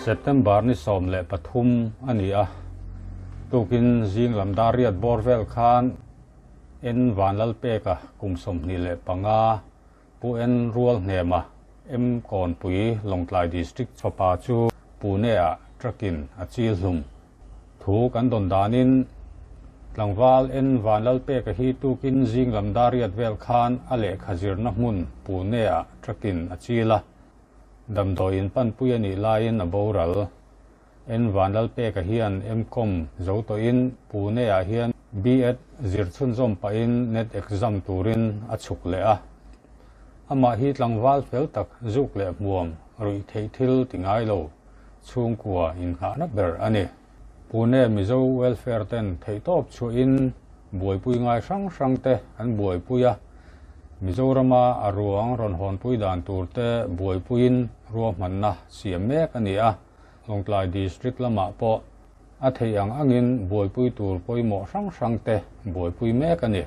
September ni 13 a ni a, tukin zing lam dar riat bawr vel khan N Vanlalpeka kum 25 Pu N Rualhnema M Kawnpui Lawngtlai District fapa chu Pune-ah truck-in a chil hlum. Thu kan dawn danin tlangval N Vanlalpeka hi tukin zing lam dar riat vel khan a lehkha zirna hmun Pune-ah truck-in a chil a. Damdawiin panpui a nih laiin a boral. N Vanlalpeka hian M.Com zo tawhin Pune-ah hian B.Ed zir chhunzawm pahin net exam turin a chhuk leh a. Amah hi tlangval fel tak zuk leh hmuam ruih theih thil ti ngai lo chhungkua innghahna ber a ni. Pune Mizo Welfare ten theihtawp chhuahin buaipui ngai hrang hrang te an buaipui a, Mizorama a ruang rawn hawnpui dan tur te buaipuiin ruahmanna siam mek a ni a, Lawngtlai District lamah pawh a theih ang angin buaipui tur pawimawh hrang hrang te buaipui mek a ni.